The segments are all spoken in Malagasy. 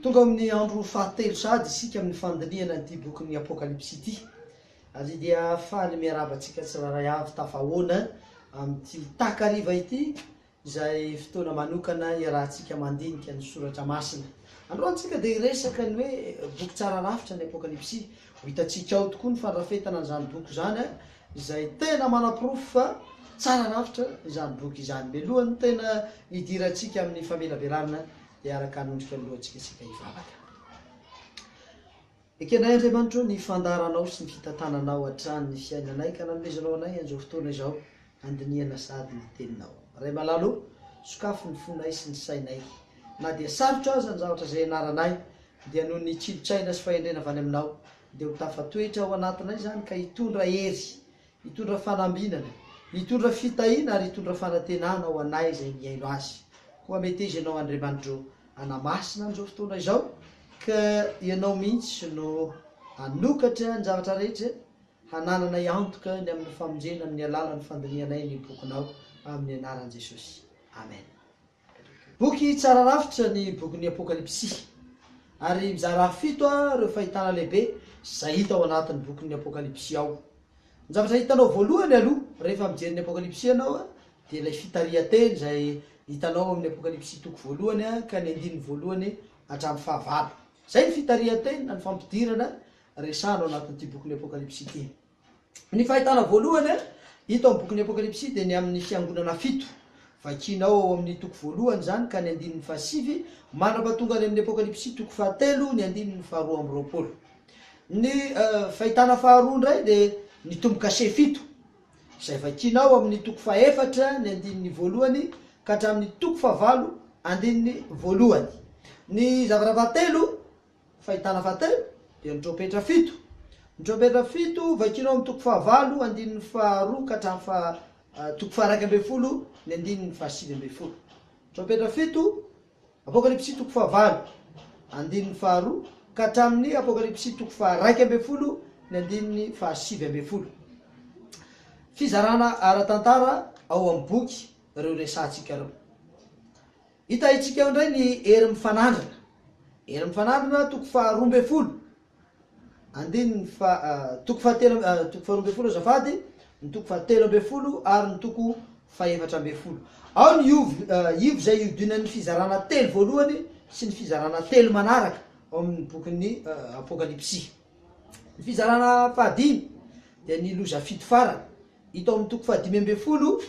Tonga amin'ny andro fahatelo sahady isika amin'ny fandinihana an'ity bokin'ny Apokalypsy ity. Ary dia faly miarahaba antsika tsirairay avy tafahoana amin'ity takariva ity izay fotoana manokana iarahantsika mandinika ny soratra masina. Androany tsika dia hiresaka ny hoe boky tsara rafitra ny Apokalypsy. Ho hitantsika ao tokoa ny fandrafetana an'izany boky izany izay tena manaporofo fa tsara rafitra izany boky izany. Mialohan'ny tena hidirantsika amin'ny famelabelarana dia araka hanondrika ny lohantsika isika hivavaka. Ekenay Andriamanitra o ny fandaharanao sy ny fitantananao hatrany ny fiainanay ka nanomezanao anay an'izao fotoana izao handinihana sahady ny teninao. Ray malala o, sokafy ny fonay sy ny sainay. Na dia sarotra aza ny zavatra izay ianaranay dia noho ny tsilo-tsaina sy fahendrena avy any aminao dia ho tafatoetra ao anatinay izany ka hitondra hery, hitondra fanambinana, hitondra fitahiana ary hitondra fanantenana ho anay izay mihaino azy. Koa meteza Ianao Andriamanitra o, hanamasina an'izao fotoana izao ka Ianao mihitsy no hanokatra ny zavatra rehetra hanananay antoka ny amin'ny famonjena amin'ny alalan'ny fandinihanay ny bokinao amin'ny anaran'i Jesosy. Amen. Boky tsara rafitra ny bokin'ny Apokalypsy ary mizara fito ireo fahitana lehibe izay hita ao anatin'ny bokin'ny Apokalypsy ao. Ny zavatra hitanao voalohany aloha rehefa mijery ny Apokalypsy ianao dia ilay fitarihan-teny izay hitanao ao amin'ny Apokalypsy toko voalohany ka ny andininy voalohany hatramin'ny fahavalo. Izay ny fitarihan-teny na ny fampidirana resahana ao anatin'ity bokin'ny Apokalypsy ity. Ny fahitana voalohany hita ao amin'ny bokin'ny Apokalypsy dia ny amin'ny fiangonana fito. Vakianao ao amin'ny toko voalohany izany ka ny andininy fahasivy mandra-pahatonga any amin'ny Apokalypsy toko fahatelo ny andininy faharoa amby 20. Ny fahitana faharoa indray dia ny tombo-kase fito, izay vakianao amin'ny toko fahefatra ny andininy voalohany ka hatramin'ny toko fahavalo andininy voalohany. Ny zavatra fahatelo, fahitana fahatelo, dia ny trompetra fito. Ny trompetra fito vakianao amin'ny toko fahavalo andininy faharoa ka hatramin'ny faha toko faha-11 ny andininy faha-19. Trompetra fito. Apokalypsy toko fahavalo, andininy faharoa ka hatramin'ny Apokalypsy toko faha-11 ny andininy faha-19. Fizarana ara-tantara ao amin'ny boky ireo resahantsika ireo. Hitahintsika ao indray ny hery mifanandrina. Hery mifanandrina toko faha-12. Andininy faha, toko fahatelo, toko faharoa ambin'ny folo azafady, ny toko fahatelo ambin'ny folo ary ny toko fahefatra ambin'ny folo. Ao ny iov, ivo izay ihodinan'ny fizarana telo voalohany sy ny fizarana telo manaraka ao amin'ny bokin'ny Apokalypsy. Ny fizarana fahadimy dia ny loza fito farany, hita ao amin'ny toko fahadimy ambin'ny folo,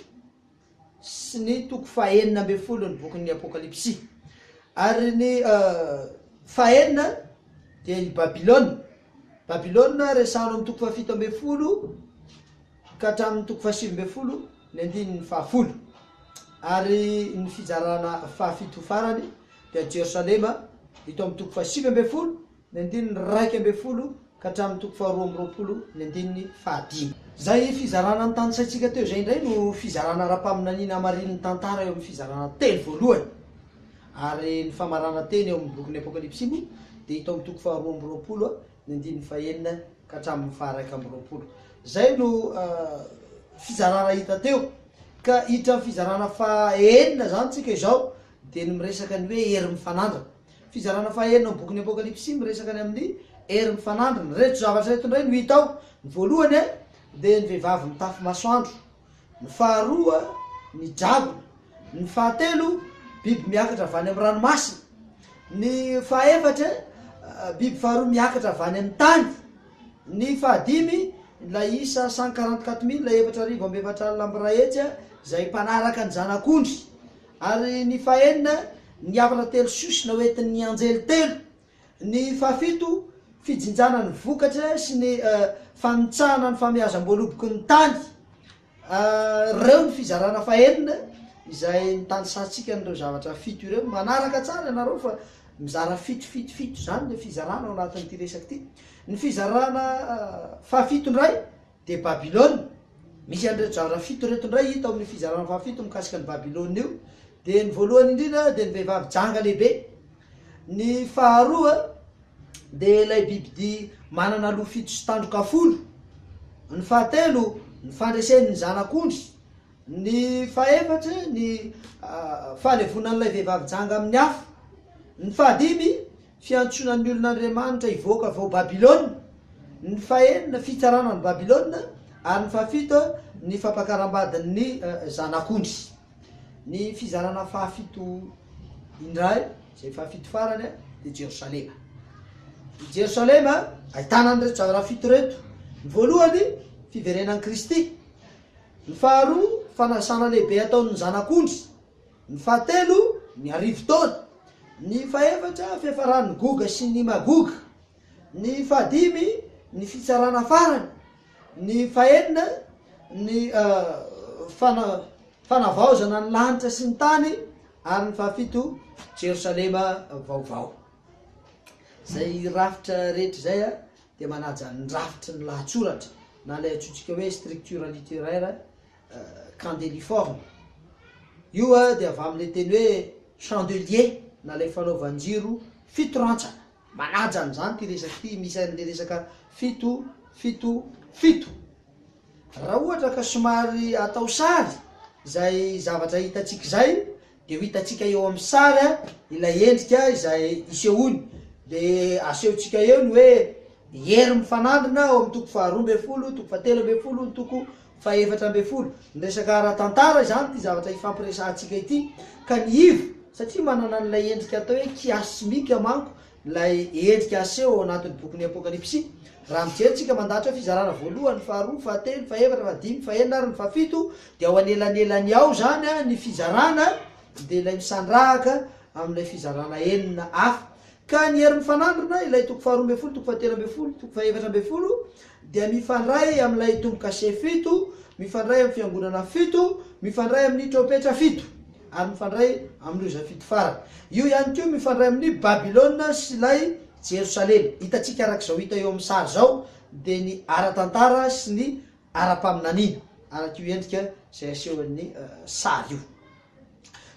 sy ny toko fahenina ambin'ny folon'ny bokin'ny Apokalypsy. Ary ny fahenina dia i Babylona. Babylona resahana amin'ny toko fahafito ambin'ny folo ka hatramin'ny toko fahasivy ambin'ny folo ny andininy fahafolo. Ary ny fizarana fahafito farany dia Jerosalema hita amin'ny toko fahasivy ambin'ny folo ny andininy 11 ka hatramin'ny toko faharoa amby 20 ny andininy fahadimy. Izay fizarana notanisaintsika teo izay indray no fizarana ara-paminaniana hamarinin'ny tantara eo amin'ny fizarana telo voalohany. Ary ny famaranan-teny eo amin'ny bokin'ny Apokalypsy moa dia hita ao amin'ny toko faharoa amby 20 ny andininy fahenina ka hatramin'ny faha-21. Izay no fizarana hita teo. Ka hiditra amin'ny fizarana fahenina izany tsika izao dia ny miresaka ny hoe hery mifanandrana. Fizarana fahaenina ao bokin'ny Apokalypsy miresaka ny amin'ny hery mifanandrina. Ireto zavatra ireto indray no hita ao. Ny voalohany dia ny vehivavy mitafy masoandro. Ny faharoa ny dragona. Ny fahatelo biby miakatra avy any amin'ny ranomasina. Ny fahaefatra biby faharoa miakatra avy any amin'ny tany. Ny fahadimy ilay isa 144 mille, 44 400, izay mpanaraka ny zanak'ondry. Ary ny fahenina, ny hafatra telo sosona ho entin'ny anjely telo. Ny fahafito, fijinjana ny vokatra sy ny fanitsahana ny famiazam-boaloboky ny tany. Ireo ny fizarana fahenina izay nitanisantsika an'ireo zavatra fito ireo. Manaraka tsara ianareo fa mizara fito fito fito izany ilay fizarana ao anatin'ity resaka ity. Ny fizarana fahafito indray Dia Babylona. Misy an'ireto zavatra fito ireto indray hita ao amin'io fizarana fahafito mikasika an'i Babylona io. Dia ny voalohany indrindra dia ny vehivavy janga lehibe. Ny faharoa dia ilay bibidia manana loha fito sy tandroka folo. Ny fahatelo ny fandresen'ny zanak'ondry. Ny fahefatra ny fahalevonan'ilay vehivavy janga amin'ny afo. Ny fahadimy. fiantsoana ny olon'Andriamanitra hivoaka avy ao Babylona, ny fahenina, fitsarana an'i Babylona, ary ny fahafito, ny fampakaram-badin'ny Zanak'ondry. Ny fizarana fahafito indray, izay fahafito farany, dia Jerosalema. I Jerosalema ahitana an'ireto zavatra fito ireto. Ny voalohany, fiverenan'i Kristy. Ny faharoa, fanasana lehibe ataon'ny Zanak'ondry. Ny fahatelo, ny arivo taona. Ny fahefatra, fiafaran'ny Goga sy ny Magoga. Ny fahadimy, ny fitsarana farany. Ny fahenina, ny fanavaozana ny lanitra sy ny tany. Ary ny fahafito, Jerosalema vaovao. Izay rafitra rehetra izay dia manaja ny rafitry ny lahatsoratra na ilay antsointsika hoe structure littéraire candéliforme. Io dia avy amin'ilay teny hoe chandelier na ilay fanaovan-jiro fitorantsana. Manaja an'izany ity resaka ity, misy an'ilay resaka fito, fito, fito. Raha ohatra ka somary atao sary izay zavatra hitantsika izay dia ho hitantsika eo amin'ny sary ilay endrika izay isehoany. Dia asehontsika eo ny hoe hery mifanandrina ao amin'ny toko faharoa ambin'ny folo, toko fahatelo ambin'ny folo, ny toko fahefatra ambin'ny folo. Ny resaka ara-tantara izany ity zavatra ifampiresahantsika ity ka ny ivo satria manana an'ilay endrika atao hoe chiasmique manko ilay endrika aseho ao anatin'ny bokin'ny Apokalypsy. Raha mijery tsika mandahatra hoe fizarana voalohany, faharoa, fahatelo, fahefatra, fahadimy, fahenina ary ny fahafito dia ao anelanelany ao izany ny fizarana dia ilay misandrahaka amin'ilay fizarana enina hafa. Ka ny hery mifanandrina, ilay toko faharoa ambin'ny folo, toko fahatelo ambin'ny folo, toko fahefatra ambin'ny folo, dia mifandray amin'ilay tombo-kase fito, mifandray amin'ny fiangonana fito, mifandray amin'ny trompetra fito, ary mifandray amin'ny loza fito farany. Io ihany koa mifandray amin'i Babylona sy ilay Jerosalema. Hitantsika araka izao hita eo amin'ny sary izao dia ny ara-tantara sy ny ara-paminaniana, araka io endrika izay asehon'ny sary io.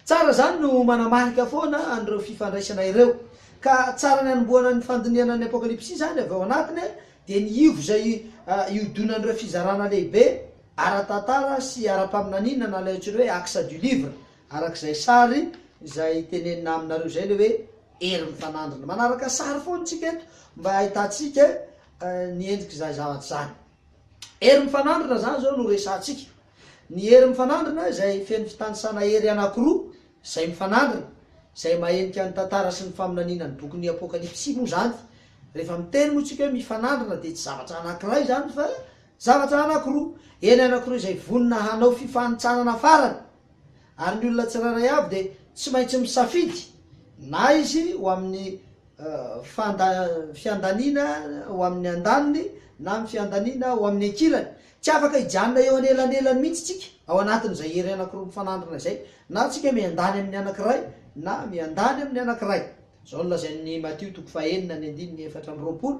Tsara izany no manamarika foana an'ireo fifandraisana ireo. Ka tsara ny hanombohana ny fandinihana ny Apokalypsy izany avy ao anatiny dia ny ivo izay ihodinan'ireo fizarana lehibe ara-tantara sy ara-paminaniana na ilay antsoina hoe axe du livre araka izay sary izay tenenina aminareo izay ilay hoe hery mifanandrina. Manaraka sary foana isika eto mba hahitantsika ny endrik'izany zavatra izany. Hery mifanandrina izany izao no resahantsika. Ny hery mifanandrina izay feno fitanisana hery anankiroa izay mifanandrina, izay mahenika ny tantara sy ny faminaniana ny bokin'ny Apokalypsy moa izany. Rehefa miteny moa isika hoe mifanandrina dia tsy zavatra anankiray izany fa zavatra anankiroa. Hery anankiroa izay vonona hanao fifanintsanana farany. Ary ny olona tsirairay avy dia tsy maintsy misafidy na izy ho amin'ny fanda fiandaniana ho amin'ny andaniny na amin'ny fiandaniana ho amin'ny ankilany. Tsy afaka hijanona eo anelanelany mihitsy tsika ao anatin'izay hery anankiroa mifanandrina izay, na tsika miandany amin'ny anankiray na miandany amin'ny anankiray. Izao no lazain'i Matio toko fahenina ny andininy 24,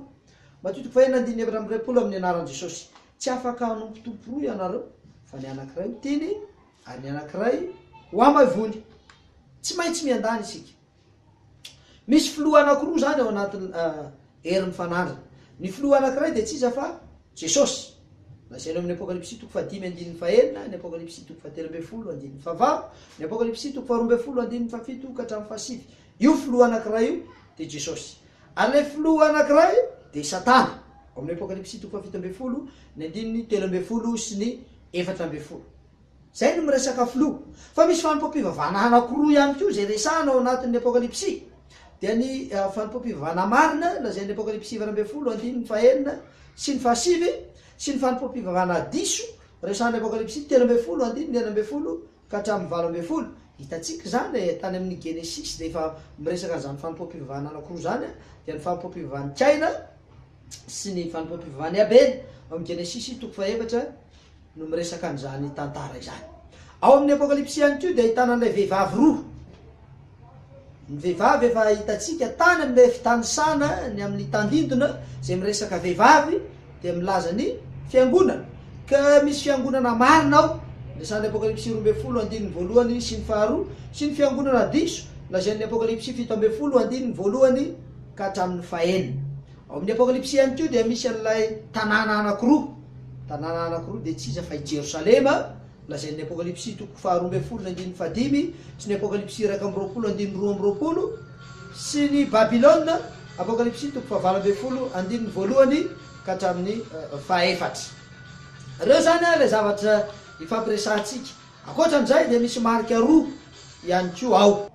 Matio toko fahenina andininy 24 amin'ny anaran'i Jesosy, Tsy afaka hanompo tompo roa ianareo, fa ny anankiray ho tiany ary ny anankiray ho hamaivoiny. Tsy maintsy miandany isika. Misy filoha anankiroa izany ao anatin'ny hery mifanandrina. Ny filoha anankiray dia tsy iza fa Jesosy. Lazaina ao amin'ny Apokalypsy toko fahadimy andininy fahenina, ny Apokalypsy toko fahatelo ambin'ny folo andininy fahavalo, ny Apokalypsy toko faharoa ambin'ny folo andininy fahafito ka hatramin'ny fahasivy. Io filoha anankiray io dia Jesosy. Ary ilay filoha anankiray dia Satana. Ao amin'ny Apokalypsy toko faha-17, ny andininy 13 sy ny 14. Izay no miresaka filoha. Fa misy fanompoam-pivavahana anankiroa ihany koa izay resahana ao anatin'ny Apokalypsy. Dia ny fanompoam-pivavahana marina lazain'ny Apokalypsy 14 andininy fahenina sy ny fahasivy sy ny fanompoam-pivavahana diso resahan'ny Apokalypsy 13 andininy 16 ka hatramin'ny 18. Hitantsika izany e, tany amin'ny Genesisy dia efa miresaka an'izany fanompoam-pivavahana anankiroa izany, dia ny fanompoam-pivavahan'i Kaina sy ny fanompoam-pivavahan'i Abela. Ao amin'ny Genesisy toko fahefatra no miresaka an'izany tantara izany. Ao amin'ny Apokalypsy ihany koa dia ahitana an'ilay vehivavy roa. Ny vehivavy efa hitantsika tany amin'ilay fitanisana ny amin'ny tandindona izay miresaka vehivavy dia milaza ny fiangonana. Ka misy fiangonana marina ao, resahan'ny Apokalypsy 12 andininy voalohany sy ny faharoa, sy ny fiangonana diso, lazain'ny Apokalypsy 17 andininy voalohany ka hatramin'ny fahenina. Ao amin'ny Apokalypsy ihany koa dia misy an'ilay tanàna anankiroa. Tanàna anankiroa dia tsy iza fa i Jerosalema, lazain'ny Apokalypsy toko faharoa ambin'ny folo ny andininy fahadimy sy ny Apokalypsy 21 andininy 22, sy ny Babylona, Apokalypsy toko fahavalo ambin'ny folo andininy voalohany ka hatramin'ny fahaefatra. Ireo izany ilay zavatra ifampiresahantsika. Ankoatra an'izay dia misy marika roa ihany koa ao.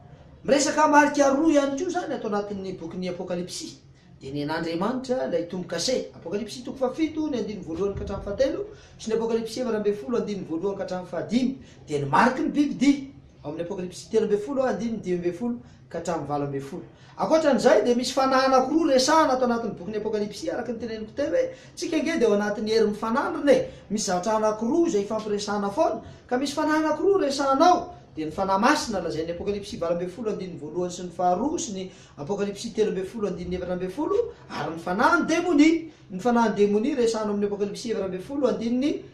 Miresaka marika roa ihany koa izany ato anatin'ny bokin'ny Apokalypsy. Dia ny an'Andriamanitra ilay tombo-kase. Apokalypsy toko fahafito ny andininy voalohany ka hatramin'ny fahatelo sy ny Apokalypsy 14 andininy voalohany ka hatramin'ny fahadimy. Dia ny mariky ny bibidia. Ao amin'ny Apokalypsy 13 andininy 15 ka hatramin'ny 18. Ankoatra an'izay dia misy fanahy anankiroa resahana ato anatin'ny bokin'ny Apokalypsy araka ny teneniko teo hoe tsika ange dia ao anatin'ny hery mifanandrina e! Misy zavatra anankiroa izay ifampiresahana foana ka misy fanahy anankiroa resahana ao dia ny fanahy masina lazain'ny Apokalypsy 18 andininy voalohany sy ny faharoa sy ny Apokalypsy 13 andininy 14 ary ny fanahin'ny demonia. Ny fanahin'ny demonia resahana ao amin'ny Apokalypsy 14 andininy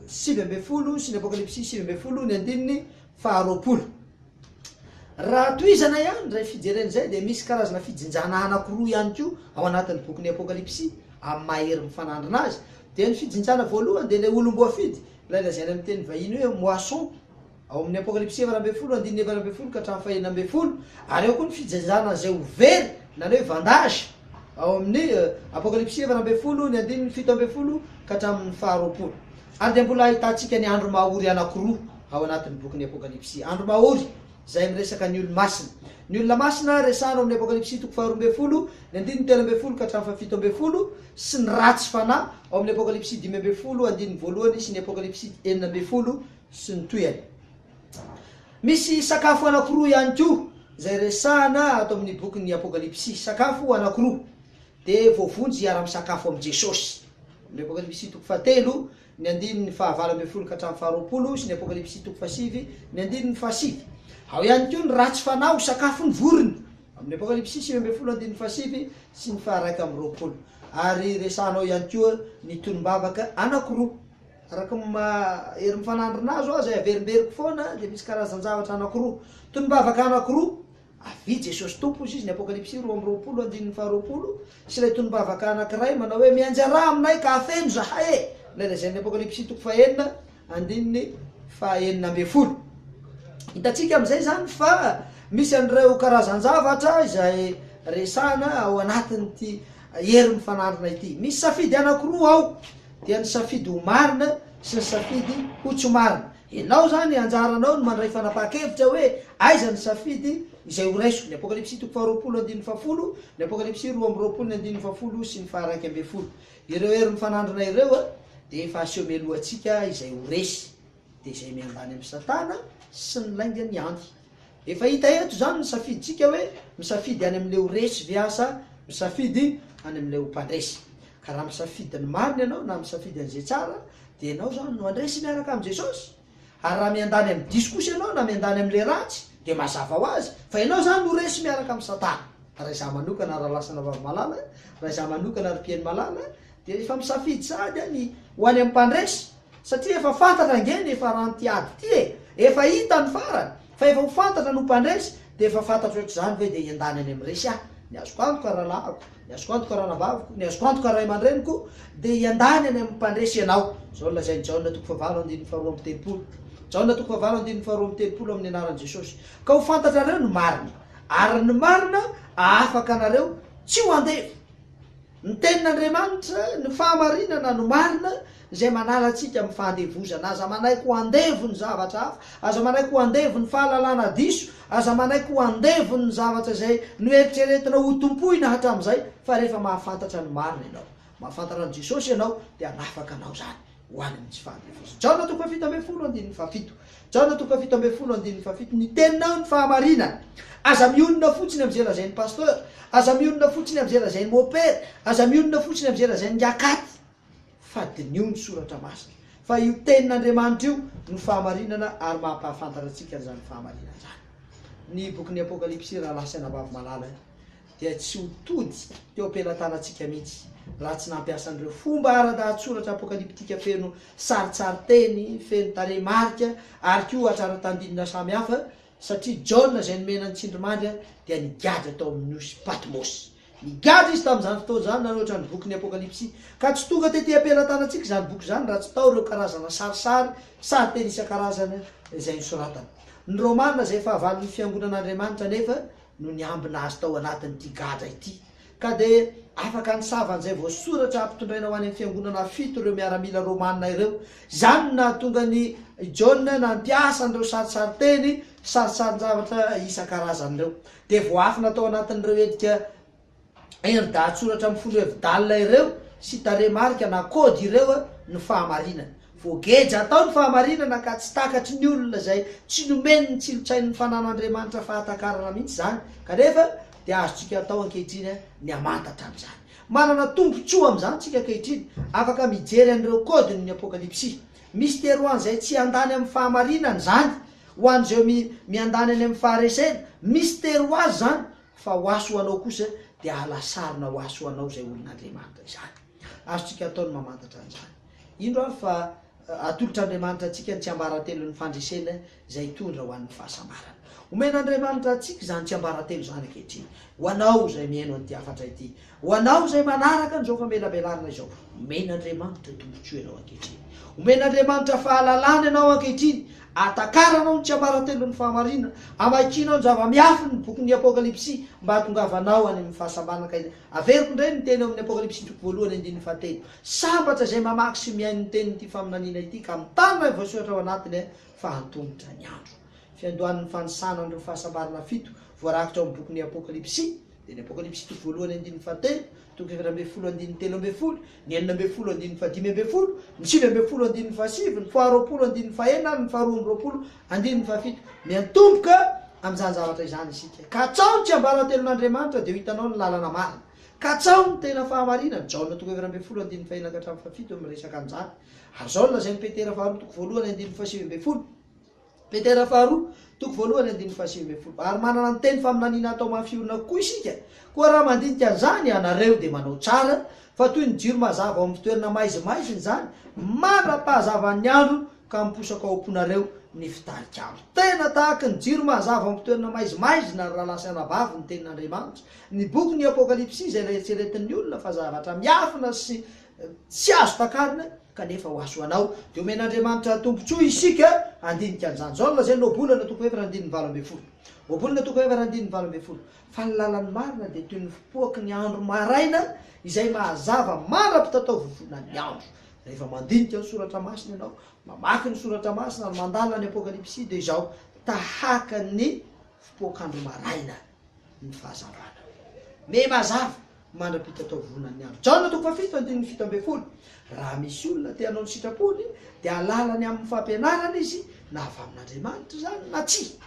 19 sy ny Apokalypsy 19 ny andininy faharoapolo. Raha tohizana ihany izay fijerena izay dia misy karazana fijinjana anankiroa ihany koa ao anatin'ny bokin'ny Apokalypsy amin'ny maha hery mifanandrina azy. Dia ny fijinjana voalohany dia ilay olom-boafidy, ilay lazaina amin'ny teny vahiny hoe moisson, ao amin'ny Apokalypsy 14 andininy 14 ka hatramin'ny fahenina ambin'ny folo, ary ao koa ny fijinjana izay ho very na ny hoe vendange, ao amin'ny Apokalypsy 14 ny andininy 17 ka hatramin'ny faharoapolo. Ary dia mbola ahitantsika ny andro mahory anankiroa ao anatin'ny bokin'ny Apokalypsy. Andro mahory izay miresaka ny olo-masina. Ny olona masina resahana ao amin'ny Apokalypsy toko faharoa ambin'ny folo, ny andininy 13 ka hatramin'ny faha-17, sy ny ratsy fanahy ao amin'ny Apokalypsy 15 andininy voalohany sy ny Apokalypsy 16 sy ny tohiny. Misy sakafo anankiroa ihany koa izay resahana ato amin'ny bokin'ny Apokalypsy. Sakafo anankiroa. Dia voavonjy hiara-misakafo amin'i Jesosy. Amin'ny Apokalypsy toko fahatelo, ny andininy fahavalo ambin'ny folo ka hatramin'ny faharoapolo sy ny Apokalypsy toko fahasivy, ny andininy fahasivy. Ao ihany koa ny ratsy fanahy ho sakafon'ny vorona. Amin'ny Apokalypsy 19 andininy fahasivy sy ny faha-21. Ary resahana ao ihany koa ny tonom-bavaka anankiroa. Araka ny maha hery mifanandrina azy hoa izay averimberiko foana dia misy karazan-javatra anankiroa. Tonom-bavaka anankiroa. Avia Jesosy Tompo hozy izy ny Apokalypsy 22 andininy faharoapolo sy ilay tonom-bavaka anankiray manao hoe mianjarà aminay ka hafeno zahay e! ilay lazain'ny Apokalypsy toko fahenina andininy faha-16. Hitantsika amin'izay izany fa misy an'ireo karazan-javatra izay resahana ao anatin'ity hery mifanandrina ity. Misy safidy anankiroa ao, dia ny safidy ho marina sy ny safidy ho tsy marina. Ianao izany, anjaranao ny mandray fanapahan-kevitra hoe aiza ny safidy izay ho raisiko. Ny Apokalypsy toko faharoapolo andininy fahafolo, ny Apokalypsy 22 ny andininy fahafolo sy ny faha-11. Ireo hery mifanandrina ireo dia efa aseho mialoha antsika izay ho resy, dia izay miandany amin'i Satana sy ny laingany ihany. Efa hita eto izany ny safidintsika hoe misafidy any amin'ilay ho resy ve aho sa misafidy any amin'ilay ho mpandresy. Ka raha misafidy ny marina ianao na misafidy an'izay tsara dia ianao izany no handresy miaraka amin'i Jesosy. Ary raha miandany amin'ny diso kosa ianao na miandany amin'ilay ratsy dia mazava ho azy fa ianao izany no resy miaraka amin'i Satana. Raha izaho manokana rahalahy sy anabavy malala, raha izaho manokana ry mpihaino malala dia efa misafidy sahady aho ny ho any amin'ny mpandresy satria efa fantatra ange ny hifaran'ity ady ity e! Efa hita ny farany fa efa ho fantatra ny ho mpandresy dia efa fantatro ohatr'izany ve dia hiandany any amin'ny resy aho? Ny azoko antoka rahalahiko, ny azoko antoka ranabaviko, ny azoko antoka ray aman-dreniko dia hiandany any amin'ny mpandresy ianao. Izao no lazain'i Jaona toko fahavalo andininy faharoa amby telopolo. Jaona toko fahavalo andininy faharoa amby telopolo amin'ny anaran'i Jesosy. Ka ho fantatrareo ny marina, ary ny marina hahafaka anareo tsy ho andevo. Ny Tenin'Andriamanitra, ny fahamarinana no marina, izay manala antsika amin'ny fahandevozana. Aza manaiky ho andevon'ny zavatra hafa, aza manaiky ho andevon'ny fahalalana diso, aza manaiky ho andevon'ny zavatra izay noeritreretinao ho tompoina hatramin'izay, fa rehefa mahafantatra ny marina ianao, mahafantatra an'i Jesosy ianao, dia hanafaka anao izany. ho any amin'ny tsy fahandevozana. Jaona toko faha-17 andininy fahafito. Jaona toko faha-17 andininy fahafito, Ny teninao ny fahamarinana. Aza mionona fotsiny amin'izay lazain'ny pasteur, aza mionona fotsiny amin'izay lazain'ny mopera, aza mionona fotsiny amin'izay lazain'ny ngakaty, fa diniho ny soratra masina. Fa io tenin'Andriamanitra io no fahamarinana ary mampahafantatra antsika an'izany fahamarinana izany. Ny bokin'ny Apokalypsy rahalahy sy anabavy malala. dia tsy ho tody teo am-pelatanantsika mihitsy raha tsy nampiasa an'ireo fomba ara-dahatsoratra apokalyptika feno sarintsarin-teny, feno tarehimarika, ary koa hatraran-tandindona samihafa, satria Jaona izay nomena ny tsindrimandry dia nigadra tao amin'ny nosy Patmosy. Nigadra izy tamin'izany fotoana izany nanoratra ny bokin'ny Apokalypsy, ka tsy tonga tety am-pelatanantsika izany boky izany raha tsy tao ireo karazana sarisary, sarin-teny isan-karazany izay nosoratana. Ny Romana izay fahavalon'ny Fiangonan'Andriamanitra anefa. no niambina azy tao anatin'ity gadra ity. Ka dia afaka nisava an'izay voasoratra hampitondraina ho any amin'ny fiangonana fito ireo miaramila romana ireo. Izany no nahatonga an'i Jaona nampiasa an'ireo sarisarinteny, sarisarin-javatra isan-karazany ireo. Dia voaafina tao anatin'ireo endrika endri-dahatsoratra mifono hevi-dalina ireo sy tarehimarika na kaody ireo ny fahamarinana. Voageja atao ny fahamarinana ka tsy takatry ny olona izay tsy nomeny ny tsilontsain'ny fanan'Andriamanitra fahatakarana mihitsy izany. Kanefa dia azontsika atao ankehitriny ny hamantatra an'izany. Manana tombontsoa amin'izany isika ankehitriny, afaka mijery an'ireo kaodin'ny Apokalypsy. Mistery ho an'izay tsy handany amin'ny fahamarinana izany, ho an'izay miandany any amin'ny faharesena. Mistery ho azy izany, fa ho ahy sy ho anao kosa dia halasarina ho ahy sy ho anao izay olon'Andriamanitra izany. Azontsika atao ny mamantatra an'izany. Indro ary fa atolotr'Andriamanitra antsika ny tsiambaratelon'ny fandresena izay hitondra ho an'ny fahasambarana. Omen'Andriamanitra antsika izany tsiambaratelo izany ankehitriny. Ho anao izay mihaino an'ity hafatra ity, ho anao izay manaraka an'izao famelabelarana izao, omen'Andriamanitra tombontsoa ianao ankehitriny. Omen'Andriamanitra fahalalana ianao ankehitriny, ahatakaranao ny tsiambaratelon'ny fahamarinana, amakianao ny zava-miafin'ny bokin'ny Apokalypsy mba hahatongavanao any amin'ny fahasambarana ka Averiko indray ny teny ao amin'ny Apokalypsy toko voalohany andininy fahatelo, Sambatra izay mamaky sy mihaino ny tenin'ity faminaniana ity ka mitana ny voasoratra ao anatiny fa antomotra ny andro. Fiandohan'ny fanisana an'ireo fahasambarana fito voarakitra ao amin'ny bokin'ny Apokalypsy dia ny Apokalypsy toko voalohany andininy fahatelo, toko 14 andininy 13, ny 16 andininy fahadimy ambin'ny folo, ny 19 andininy fahasivy, ny faharoapolo andininy fahenina ary ny faharoa amby roapolo andininy fahafito. Miantomboka amin'izany zavatra izany isika. Katsaho ny tsiambaratelon'Andriamanitra dia ho hitanao ny lalana marina. Katsaho ny tena fahamarinana. Jaona toko 14 andininy fahenina ka hatramin'ny fahafito no miresaka an'izany. Ary izao no lazain'i Petera faharoa toko voalohany andininy fahasivy ambin'ny folo. Petera faharoa, toko voalohany andininy fahasivy ambin'ny folo. Ary manana ny teny faminaniana atao mafy orina kokoa isika. Koa raha mandinika an'izany ianareo dia manao tsara, fa toy ny jiro mazava ao amin'ny fitoerana maizimaizina izany, mandra-pahazavan'ny andro ka miposaka ao am-ponareo ny fitarik'andro. Tena tahaka ny jiro mazava ao amin'ny fitoerana maizimaizina, ry rahalahy sy anabavy, ny Tenin'Andriamanitra. Ny bokin'ny Apokalypsy izay eritreretin'ny olona fa zavatra miafina sy tsy azo takarina, kanefa ho azo ho anao, dia omen'Andriamanitra tombontsoa isika handinika an'izany. Izao no lazain'ny Ohabolana toko efatra andininy 18. Ohabolana toko efatra andininy 18, Fa ny lalan'ny marina dia toy ny fipoaky ny andro maraina izay mahazava mandra-pitataovovonan'ny andro. Rehefa mandinika ny Soratra Masina ianao, mamaky ny Soratra Masina ary mandalina ny Apokalypsy dia izao, tahaka ny fipoak'andro maraina ny fahazavana. Miha mazava mandra-pitataovonan'ny andro. Jaona toko fahafito andininy 17. Raha misy olona te hanao ny sitrapony dia alalany amin'ny fampianarana izy na avy amin'Andriamanitra izany na tsia.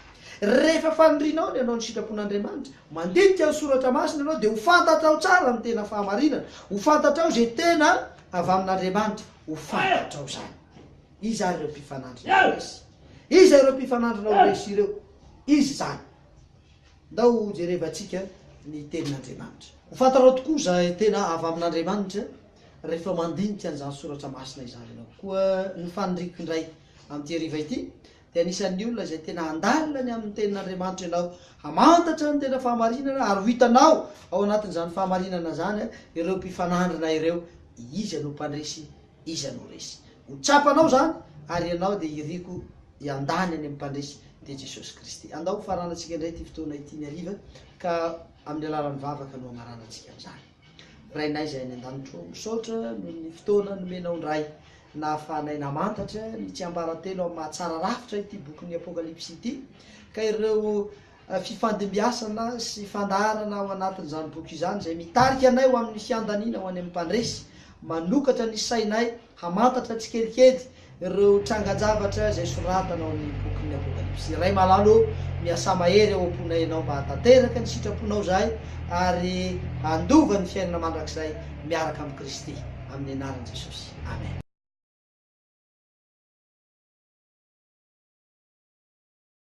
Rehefa fanirianao ny hanao ny sitrapon'Andriamanitra, mandinika ny Soratra Masina ianao dia ho fantatrao tsara ny tena fahamarinana, ho fantatrao izay tena avy amin'Andriamanitra, ho fantatrao izany. Iza ary ireo mpifanandrina ho resy? Iza ireo mpifanandrina ho resy ireo? Iza izany? Ndao ho jerevantsika ny Tenin'Andriamanitra. Ho fantatrao tokoa izay tena avy amin'Andriamanitra rehefa mandinika an'izany Soratra Masina izany ianao. Koa ny faniriako indray amin'ity hariva ity dia anisan'ny olona izay tena handalina ny amin'ny Tenin'Andriamanitra ianao, hamantatra ny tena fahamarinana ary ho hitanao ao anatin'izany fahamarinana izany ireo mpifanandrina ireo, iza no mpandresy, iza no resy. Ho tsapanao izany ary ianao dia iriko hiandany any amin'ny mpandresy dia Jesosy Kristy. Andao ho faranantsika indray ity fotoana ity ny hariva ka amin'ny alalan'ny vavaka no hamaranantsika an'izany. Rainay izay any an-danitra ô, misaotra noho ny fotoana nomenao indray nahafahanay namantatra ny tsiambaratelo amin'ny mahatsara rafitra ity bokin'ny Apokalypsy ity ka ireo fifandimbiasana sy fandaharana ao anatin'izany boky izany izay mitarika anay ho amin'ny fiandaniana ho any amin'ny mpandresy, manokatra ny sainay hamantatra tsikelikely ireo trangan-javatra izay soratana ao amin'ny bokin'ny Apokalypsy. Ray malala ô, miasà mahery ao am-ponay Ianao mba hahatanteraka ny sitraponao izahay ary handova ny fiainana mandrakizay miaraka amin'i Kristy. Amin'ny anaran'i Jesosy. Amen.